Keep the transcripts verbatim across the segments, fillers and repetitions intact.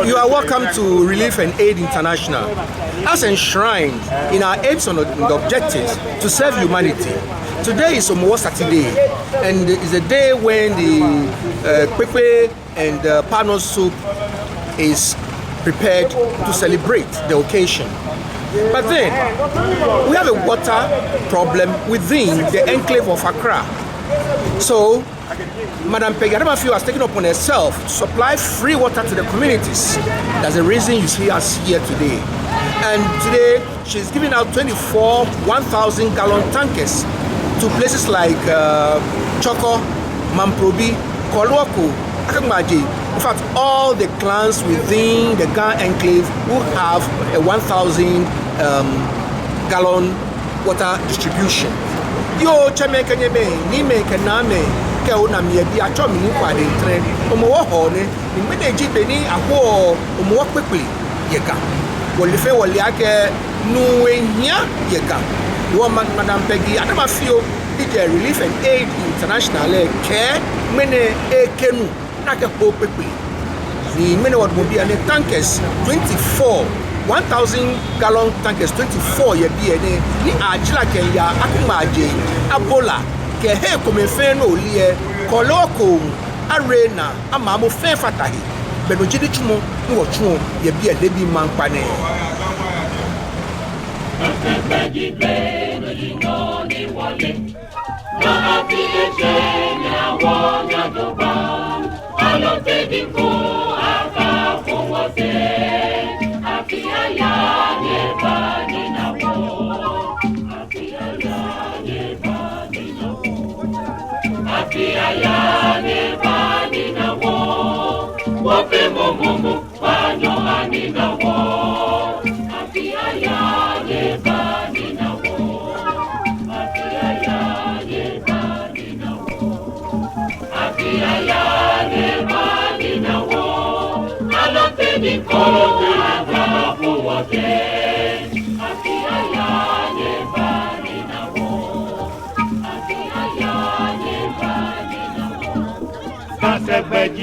You are welcome to Relief and Aid International. As enshrined in our aims and objectives to serve humanity, today is Hɔmɔwɔ Saturday, and it's a day when the uh, kpekpe and uh, palm nut soup is prepared to celebrate the occasion. But then, we have a water problem within the enclave of Accra. So, Madam Peggy Adamafio has taken upon herself to supply free water to the communities. That's the reason you see us here today. And today, she's giving out twenty-four one thousand gallon tankers to places like uh, Chorkor, Mamprobi, Korle Wokon, Akanmaje. In fact, all the clans within the Ga enclave will have a one thousand um, gallon water distribution. Yoo, tsɛmɛi kɛ nyɛmɛi, niimɛi kɛ naamɛi, kɛ onaa mi yɛ biɛ, atsɛɔ mi Nii Kwade Ntreh. Hɔmɔwɔ Hɔɔ nɛ, ni ŋmɛnɛ ji be ni ahoɔ Hɔmɔwɔ kpekpele yɛ Ga. Wɔle fɛɛ wɔle akɛ nuu ehia yɛ Ga. Wɔ ma-, Madam Peggy Adamafio, ni ji Relief and Aid International lɛ, kɛɛ ŋmɛnɛ ekɛ nu ni akɛhoɔ kpekpele. Ni ŋmɛnɛ wɔdamɔ biɛ nɛɛ, tankers twenty-four, one thousand gallon tankers twenty-four yɛ biɛ nɛɛ, ni ajara kɛya Akanmaje, Abola, kɛ hei komɛi fɛɛ ni ole lɛ, Korle Wokon, Arena, Amaamo fɛɛ fata he. Belɛ no ji nitsumɔ ni wɔtsuɔ yɛ biɛ leebi maŋkpa nɛɛ. Ga sɛɛ gbɛi ji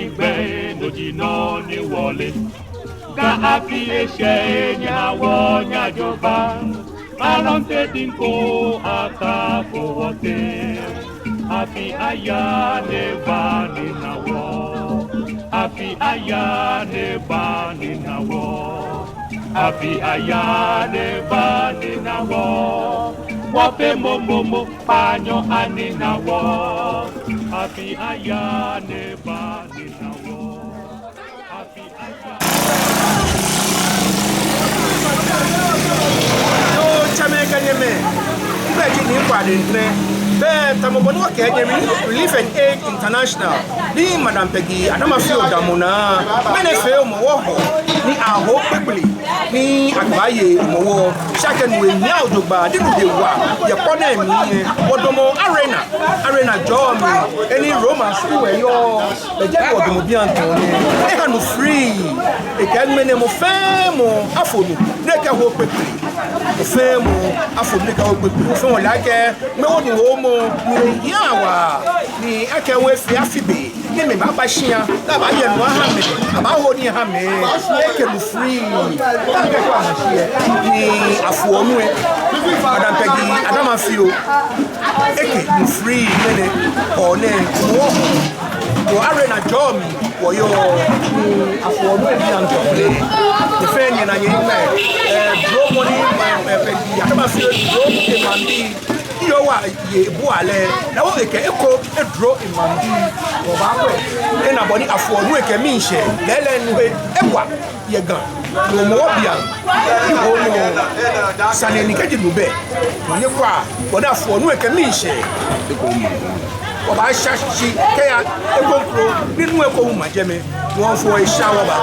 gbɛi, no ji nɔ ni wɔle. Ga afi eshɛ, nyɛhaa wɔ nyɛhaa jogbaŋŋ. Alɔnte diŋ ko akafo wɔteŋ. Afi aya ni eba nina wɔ. Afi aya ni eba nina wɔ. Afi aya ni eba nina wɔ. Wɔfee momo momo, kpaanyɔ anina wɔ. Afi aya ni eba nina wɔ. Yoo, tsɛmɛi kɛ nyɛmɛi, migbɛi ji Nii Kwade Ntreh. Bɛ tamɔ bɔ ni wɔkɛɛ nyɛ, Relief and Aid International, ni Madam Peggy Adamafio damɔ naa, ŋmɛnɛ efee Hɔmɔwɔ Hɔɔ ni ahoɔ kpekpele ni akɛbaaye Hɔmɔwɔ. Shi akɛ nuu ehia jogbaŋŋ, ni nuu he wa yɛ kpɔ nɛɛ mli lɛ, wɔdamɔ Arena, Arena jɔɔ mli, he ni Roman school lɛ yɔɔ. Bɛ jɛi wɔdamɔ bianɛ tɔŋŋ nɛɛ. Eha nu free. Ekɛɛ ŋmɛnɛ mɔ fɛɛ mɔ afo nu ni ekɛhoɔ kpekpele. Mɔ fɛɛ mɔ afo nu ni ekɛhoɔ kpekpele. Mɔ fɛɛ mɔ le akɛ ŋmɛnɛ wɔnu hoomɔ, nuu ehia waa. Ni akɛ wɔfee afi be, ni mɛi baaba shia, ni abaaye nu aha mɛi, abaahoɔ nii aha mɛi. Ekɛ nu free. Ni akɛ kɔ aha shi lɛ, ni afoɔ nu lɛ. Madam Peggy Adamafio, ekɛ nu free ŋmɛnɛ, Hɔɔ nɛɛ, wɔ, wɔ Arena jɔɔ mli wɔyɔɔ. Afoɔ nu lɛ bianɛ tɔŋŋ nɛɛ. Efee nyɛna nyɛhiŋmɛi. Ɛɛ, dro mɔ ni, ɛɛ, Peggy Adamafio dro emaŋbii. Ni yɔɔ wa ye bu alɛ. Ni wɔ ekɛ eko edro emaŋbii. Wɔbaakwɛ. Ena bɔ ni afoɔ nu lɛ kɛ miishɛɛ. Lɛɛlɛŋ nu he ewa yɛ Ga. Hɔmɔwɔ bianɛ. Ni hoomɔ. Sane ni kɛji nu bɛ. Mɔ ni kwa, bɔ ni afoɔ nu lɛ kɛ miishɛɛ. Wɔbaasha shi kɛya ekoŋŋ kroko, ni nu lɛ eko hu ma jɛmɛ. Wɔfɔ̃ esha wɔba.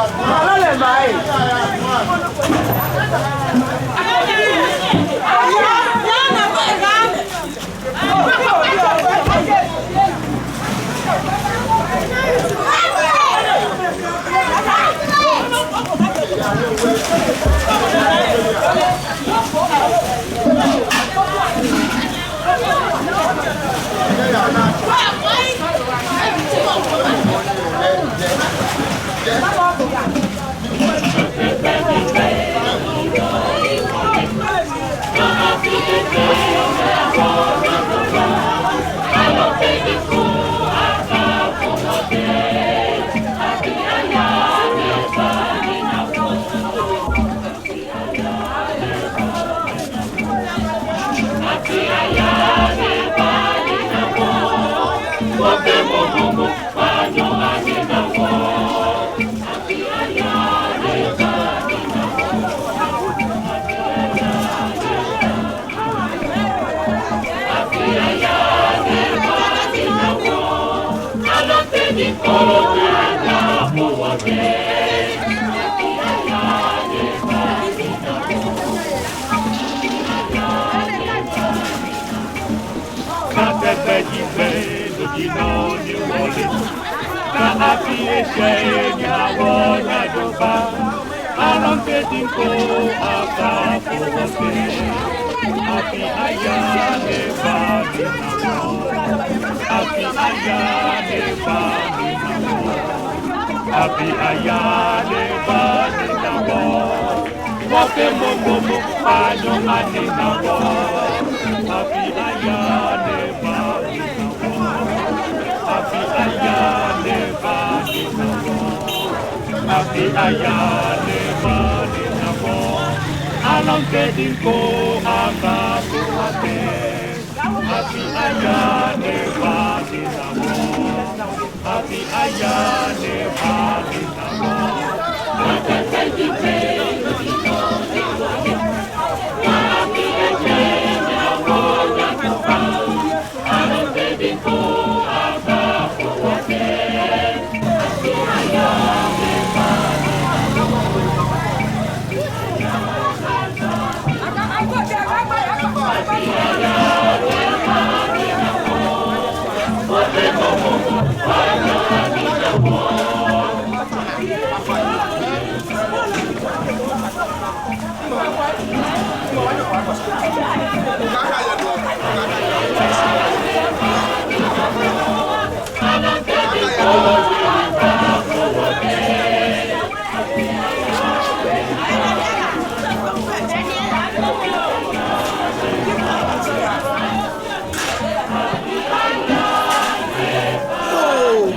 Yoo.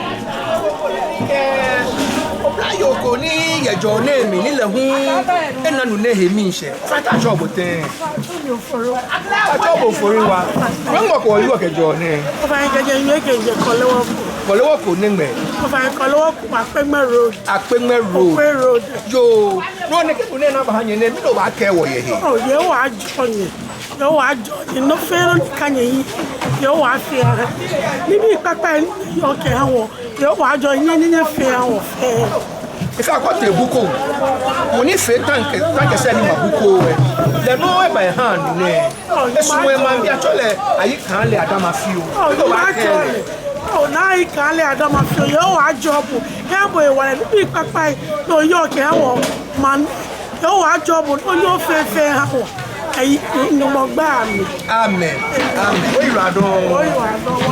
Ɛɛ, oblayoo ko ni yɛ jɔɔ nɛɛ mli ni lɛ hu ena nu nɛɛ he miishɛɛ. Ofainɛ, atsɛɔ bo tɛŋŋ? Atsɛɔ bo Ofori Wa. Nɛgbɛ okɔ yɛ kɛjɛɔ nɛɛ? Ofainɛ, kɛjɛ nyɛ kɛjɛ Korle Wokon. Korle Wokon nɛgbɛ? Ofainɛ, Korle Wokon, Akpɛŋmɛ Road. Akpɛŋmɛ Road. Okwe Road. Yoo. Nɔ ni kɛ nu nɛɛ na baha nyɛ nɛɛ, mɛni obaakɛɛ wɔ yɛ he? Oo, Yehowa ajɔɔ nyɛ. Yehowa ajɔɔ nyɛ, nɔ fɛɛ nɔ ni kã nyɛyi, Yehowa afee aha. Nibii kpakpai ni yɔɔ kɛha wɔ, Yehowa ajɔɔ nyɛ, nyɛ, nyɛfee aha wɔ fɛɛ. Efee akɔntaa buko, mɔ ni fee taŋkɛ, taŋkɛ sɛɛ ni ma buko lɛ. Lɛ nɔŋŋ eba eha nu nɛɛ. Esumɔɔ emaŋbii atsɛɔ lɛ Ayi Kaale Adama Fio. Oo, Yehowa ajɔɔ lɛ. Oo, Naa Ayi Kaale Adama Fio, Yehowa ajɔɔ bo. Yehowa ajɔɔ wɔ, nibii kpakpai ni oyɔɔ kɛha wɔmaŋ. Yehowa ajɔɔ bo, nɔ ni ofee fɛɛ ha wɔ. Ayi, Nyɔŋmɔ gbɛi amli. Amen. Amen. Oyiwaladɔŋŋ. Oyiwaladɔŋŋ.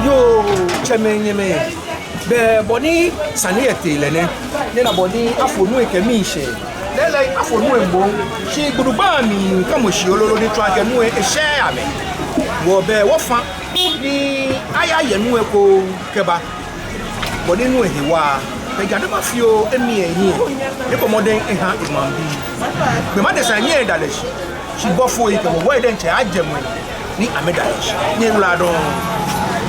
Yoo, tsɛmɛi, nyɛmɛi. Bɛ bɔ ni sane lɛ tee lɛ nɛ, nyɛna bɔ ni afo nu lɛ kɛ miishɛɛ. Lɛɛlɛŋ afo nu lɛ moŋ, shi Gbudugbaa mli kã mɔ shi lolo ni tsɔɔ akɛ nu lɛ eshɛɛɛ amɛ. Wɔbɛ wɔfã ni aya yɛ nu lɛ eko kɛba. Bɔ ni nu lɛ he wa, bɛ Adama Fio emia ehiɛ, ekɔ mɔdɛŋ eha emaŋbii. Gbɔmɔ adesa lɛ, nyɛdalɛ shi, shi bɔfoi kɛ wɔwɔi diɛŋtsɛ ajɛ ŋwɛi ni amɛdalɛ shi. Nyɛyiwaladɔŋŋ.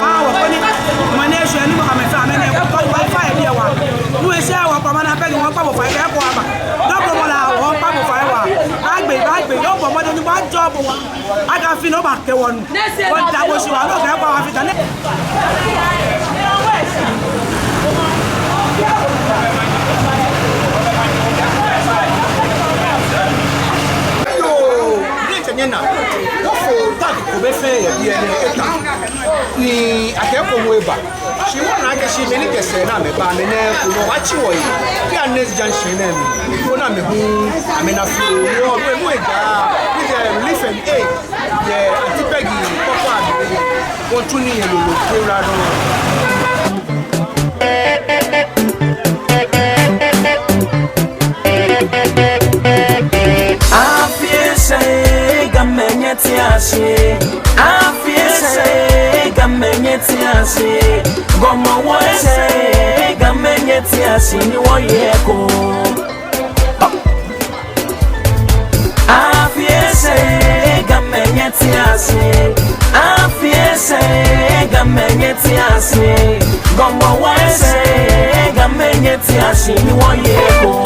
Faa wɔ koni mɔ ni eshwɛ ni mɔ amɛfee amɛ nɛɛ, koni wɔfa yɛ biɛ waa. Ni wɔshɛ wɔkpa mana pɛ ni wɔkpa bo fai kɛ ko aba. Dɔbɔ mɔ la wɔkpa bo fai waa. Baagbe, baagbe, yoo bɔ mɔdɛŋ ni baajɔɔ bo waa. Akɛ afi nɔ baakɛ wɔ nu. Wɔda bo shi waa, no kɛ ko afi ta nɛ. Yoo, ni tsɛ nyɛna. Wɔfo tank ko bɛ fɛɛ yɛ biɛ nɛɛ eta. Ni akɛ ko hu eba. Shi wɔna akɛ shi mɛi ni kɛ sɛɛ ni amɛba, amɛ nɛɛ ko nɔ wɔtsi wɔyi. Kɛ next junction nɛɛ mli, koni amɛ hu amɛna fioo. Wɔ, wɔ, wɔ eja. Ni jɛ relief and aid. Yɛ Auntie Peggy kɔkɔ abi. Wɔtsu nii yɛ lolo. Ewura dɔŋŋ. Nyɛtea shi ni wɔye ekoŋŋ. Afi ese, Gamɛi nyɛtea shi. Afi ese, Gamɛi nyɛtea shi. Gɔŋgɔŋ wɔ ese, Gamɛi nyɛtea shi ni wɔye ekoŋŋ.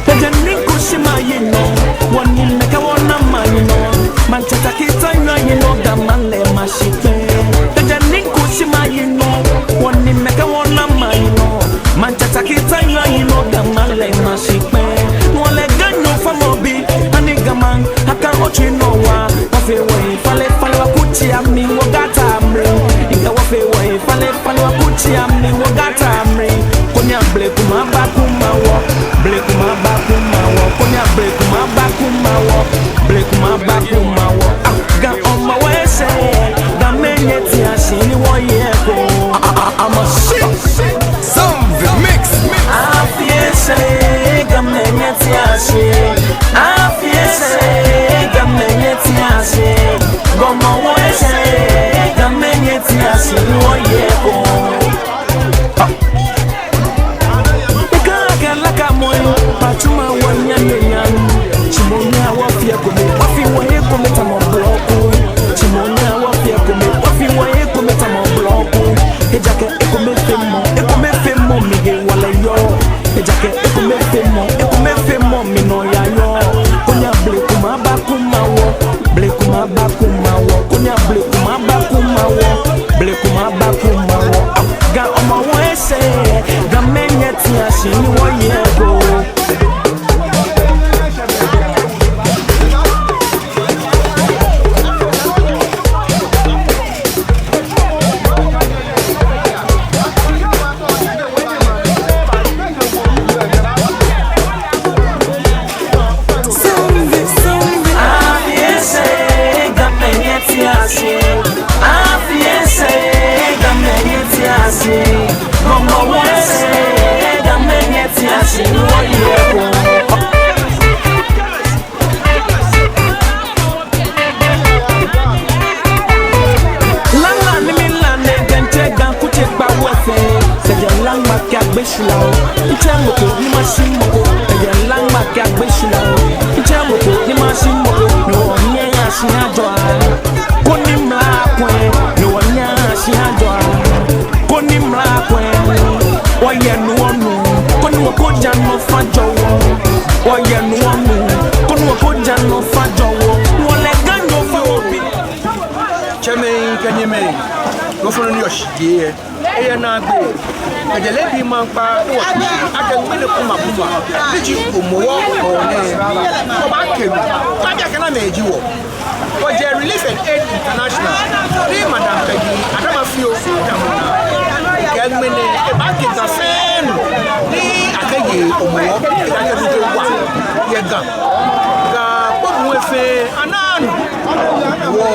Tɛjɛ ni ko shi mayi nɔ, wɔni mɛkɛ wɔna mayi nɔ. Maŋtsɛ Tackie Tenyɔ yi nɔ, Ga maŋ lɛ ma shi kpɛŋ. Tɛjɛ ni ko shi mayi nɔ, wɔni mɛkɛ wɔna mayi nɔ. Maŋtsɛ Tackie Tenyɔ yi nɔ, Ga maŋ lɛ ma shi kpɛŋ. Nɔ lɛ Ganyo fɔmɔ bi, ani Ga maŋ, aka otsui nɔ wa. Wɔfee wɔyi falefale wɔkutsa mli wɔ Ga ta mli. Ika wɔfee wɔyi falefale wɔkutsa mli wɔ Ga ta mli. Koni ablekuma ba kuma wɔ. Blekuma ba kuma wɔ. Koni ablekuma ba kuma wɔ. Blekuma ba kuma wɔ. Ah, Ga Hɔmɔwɔ ese, Gamɛi nyɛtea shi ni wɔye ekoŋŋ. Ah, ah, ah, ah, ma shi. Some the mix. Afi ese, Gamɛi nyɛtea shi. Afi ese, Gamɛi nyɛtea shi. Hɔmɔwɔ ese, Gamɛi nyɛtea shi ni wɔye ekoŋŋ. Ika kɛ lakamɔ, patsuma wɔ nyanyanya. Tsi mɔ ni wɔfee ekome, wɔfee wɔhe ekome tamɔ blɔku. Tsi mɔ ni wɔfee ekome, wɔfee wɔhe ekome tamɔ blɔku. Ejaakɛ ekomefeemɔ, ekomefeemɔ mli hewalɛ yɔɔ. Ejaakɛ ekomefeemɔ, ekomefeemɔ mli nɔyaa yɔɔ. Koni ablekuma ba kuma wɔ, blekuma ba kuma wɔ. Koni ablekuma ba kuma wɔ, blekuma ba kuma wɔ. Ga Hɔmɔwɔ ese, Gamɛi nyɛtea shi ni wɔye ekoŋŋ. Afi ese, Gamɛi nyɛtea shi. Afi ese, Gamɛi nyɛtea shi. Hɔmɔwɔ ese, Gamɛi nyɛtea shi ni wɔye ekoŋŋ. Laŋma ni milaŋ nɛɛ, Ga Maŋtsɛ Ga Kutsei kpa wɔ fɛɛ. Kɛjɛ laŋma kɛyagbe shwilao, ntsɛ mɔ ko ni mashi mɔ ko. Kɛjɛ laŋma kɛyagbe shwilao, ntsɛ mɔ ko ni mashi mɔ ko. Ni wɔnyɛ ashi ajɔ a, koni mla kwɛ. Ni wɔnyɛ ashi ajɔ a, koni mla kwɛ. Wɔyɛ nu wɔnu, koni wɔkojaa nɔ fa jɔ wɔ. Wɔyɛ nu wɔnu, koni wɔkojaa nɔ fa jɔ wɔ. Wɔ lɛ Ganyo fɔmɔ bi. Tsɛmɛi kɛ nyɛmɛi, nɔ fɔŋ ni yɔɔ shi jɛi lɛ, eyɛ naagbee. Kɛjɛ leebi maŋkpa ni wɔtee shi akɛ ŋmɛnɛ kuma kuma, ni ji Hɔmɔwɔ hɔɔ nɛɛ, wɔbaakɛ nu, wɔbaakɛ akɛ namɛi ji wɔ. Wɔjɛ Relief and Aid International, ni Madam Peggy Adamafio damɔ naa. Kɛ ŋmɛnɛ ebaakɛ Ga fɛɛ nu, ni akɛye Hɔmɔwɔ, ejaakɛ nu ko wa yɛ Ga. Ga kpokpoi fɛɛ anaa nu. Wɔ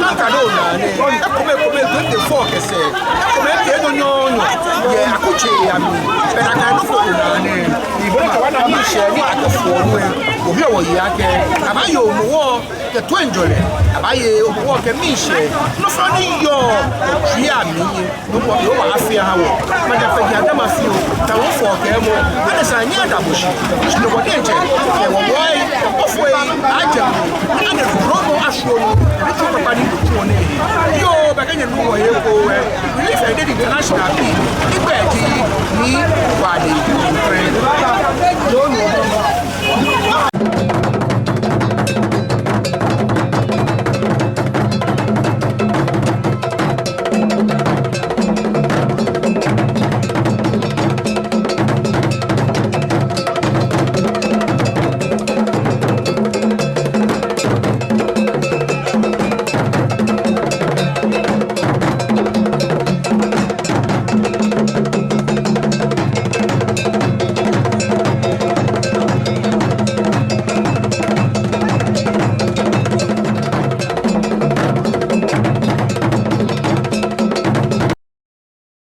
Ga kɛ nɔ naa nɛɛ, ekome ekome twenty-four kɛ sɛɛ, ekome kɛ enyɔ nyɔɔnyɔ yɛ akutsei amli. Bɛ nakai nɔ ko naa nɛɛ, ni bɔ ni kɛ wɔna miishɛɛ ni akɛfoɔ nu lɛ, wɔbiɔ wɔyi akɛ abaaye Hɔmɔwɔ kɛ toiŋjɔlɛ, abaaye Hɔmɔwɔ kɛ miishɛɛ, nɔ fɔŋ ni yɔɔ otsui amli lɛ. Nuŋtsɔ Yehowa afee aha wɔ. Madam Peggy Adamafio, tamɔ fɔkɛmɔ, adesa nyɛdamɔ shi. Shi nɔ ko diɛŋtsɛ, kɛ wɔ bɔi, wɔfɔi, ajɛ, anɛ dromɔ ashwɔ nu, ni tsu kpakpa ni tsu nɛɛ. Yoo, bɛ kɛ nyɛnu wɔ yɛ ko wɛ. Relief and Aid International bii, ni gbɛi ji Nii Kwade Nkrɛh. Yoo, yoo,